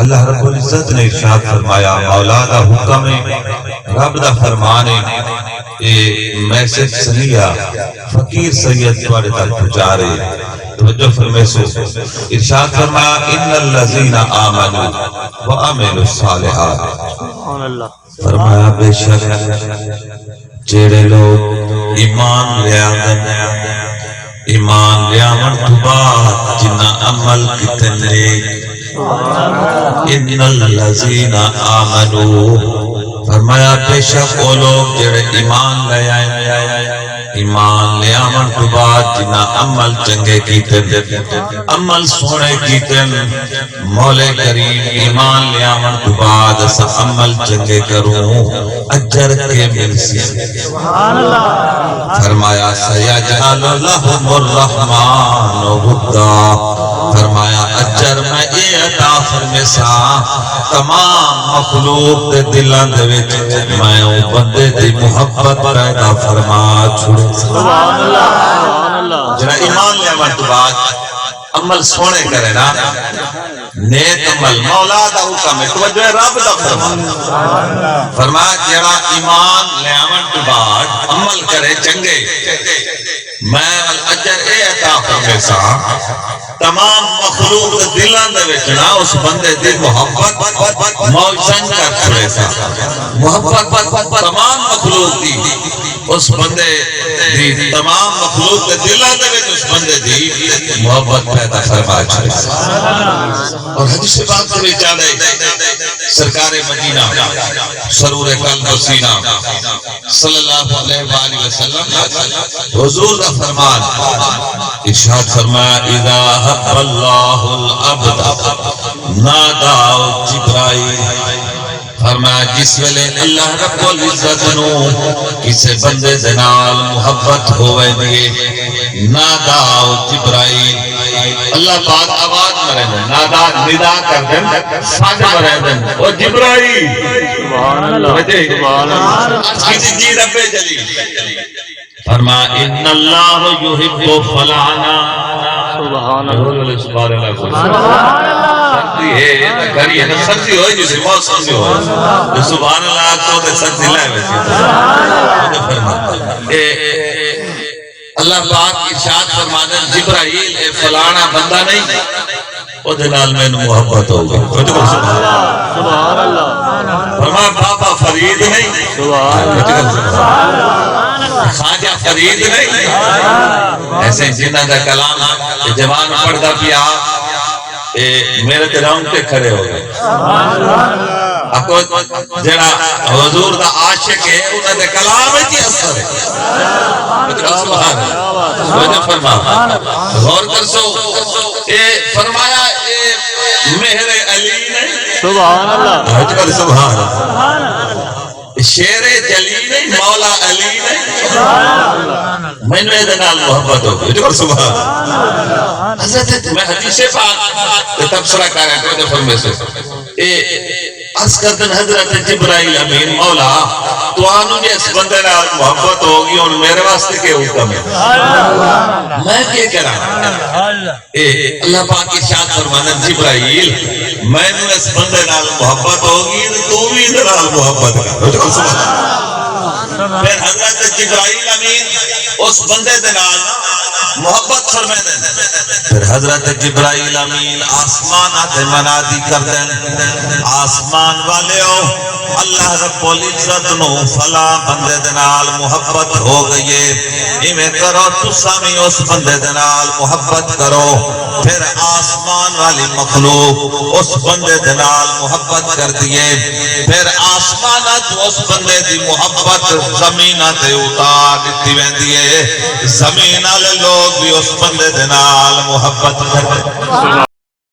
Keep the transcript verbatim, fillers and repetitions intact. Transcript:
اللہ رب العزت نے ارشاد فرمایا، مولا دا حکم ہے، رب دا فرمان ہے، اے میسج صحیح آ، فقیر سید تواڈے تک پہنچا رہے۔ توجہ فرمیسو، ارشاد فرمایا، ان الذین آمنوا وعملوا الصالحات۔ سبحان اللہ۔ فرمایا، بے شک جیڑھے لوگ ایمان لے آندن، ایمان لے آوݨ توں بعد جنہاں عمل کیتے نیک، ان الذین آمنوا، فرمایا، بے شک او لوگ جیڑھے ایمان لے آئے، ایمان لے آوݨ توں بعد جنہاں عمل چنگے کیتے، عمل سوہݨے کیتے، مولا کریم، ایمان لے آوݨ توں بعد اساں عمل چنگے کروں، اجر کے ملسی؟ سبحان اللہ۔ فرمایا، سیجعل لهم الرحمن ودا۔ فرمایا، اجر میں اے عطا فرمیساں، تمام مخلوق دے دلاں دے وچ میں او بندے دی محبت پیدا فرما چھوڑے۔ سبحان اللہ، سبحان اللہ۔ جڑا ایمان لے آوݨ توں بعد عمل سوہݨے کرے نا، نیک عمل، مولا دا حکم ہے، توجہ ہے، رب دا فرمان۔ فرمایا، جیڑھا ایمان لے آوݨ توں بعد عمل کرے چنگے، میں ول اجر اے عطا فرمیساں، تمام مخلوق دے دلاں دے وچ نا اس بندے دی محبت موجزن کر چھوڑیساں۔ محبت تمام مخلوق دی اس بندے دی، تمام مخلوق دے دلاں دے وچ اس بندے دی محبت پیدا فرما چھوڑے۔ اور حدیث پاک دے وچ آندا ہے، سرکار مدینہ، سرور قلب و سینہ، صلی اللہ علیہ وآلہ وسلم، حضور دا فرمان، ارشاد فرمایا، اذا احب اللہ العبد ناداه جبرائیل۔ فرمایا، جس ویلے اللہ رب العزت نو کسے بندے دے نال محبت ہو ویندی ہے، ناداه جبرائیل، اللہ پاک آواز مریندن، ناداه ندا کردن، سݙ مریندن، او جبرائیل۔ سبحان اللہ، وجہ سبحان اللہ۔ عرض کیتی، جی رب جلیل۔ فرمایا، ان اللہ یحب فلانا۔ سبحان اللہ۔ سبحان اللہ۔ سردی ہے، یہ تو گھر ہی ہے نا، سردی ہوئی جیسے موسم جو ہے۔ تو سبحان اللہ آکھو تے سردی لے ویسی۔ فرما، اے، اللہ پاک ارشاد فرماندے، جبرائیل، اے فلانا بندہ نہیں، اودے نال مینوں محبت ہو گئی۔ توجہ کرو، سبحان اللہ۔ سبحان اللہ۔ فرمایا، بابا فرید نہیں۔ سبحان اللہ۔ توجہ کرو، سبحان اللہ۔ خواجہ فرید نہیں۔ ایسے جنہاں دا کلام اے جوان پڑھدا پیا، اے میرے تے رونگٹے کھڑے ہو گئے۔ آکھو، جیڑھا حضور دا عاشق ہے، انہاں دے کلام وچ ہی اثر ہے۔ سبحان اللہ۔ توجہ فرما۔ غور کرسو۔ اے فرمایا، اے مہر علی نہیں۔ سبحان اللہ۔ توجہ کر، سبحان اللہ۔ شیر جلی نہیں، مولا علی نہیں۔ مینوں اے دے نال محبت ہو گئی۔ توجہ کر، سبحان اللہ۔ حضرت، میں حدیث پاک تے تبصرہ کر رہا، توجہ فرمیسو۔ اے عرض کردن، حضرت جبرائیل امین، مولا، تانوں جے اس بندے نال محبت ہو گئی، ہن میرے واسطے کیا حکم ہے؟ میں کیا کراں؟ اے اللہ پاک ارشاد فرماندن، جبرائیل، مینوں اس بندے نال محبت ہو گئی، تے توں وی ایندے نال محبت کر۔ سبحان اللہ۔ پھر حضرت جبرائیل امین اس بندے دے نال محبت فرمیندن۔ پھر حضرت جبرائیل امین آسماناں تے منادی کردن، آسمان والیو، اللہ رب العزت نو فلاں بندے دے نال محبت ہو گئی ہے، ایویں کرو تساں وی اس بندے دے نال محبت کرو۔ پھر آسمان والی مخلوق اس بندے دے نال محبت کردی ہے۔ پھر آسماناں توں اس بندے دی محبت زمیناں تے اتار ݙتی ویندی ہے۔ زمین والے لوگ وی اس بندے دے نال محبت کردے۔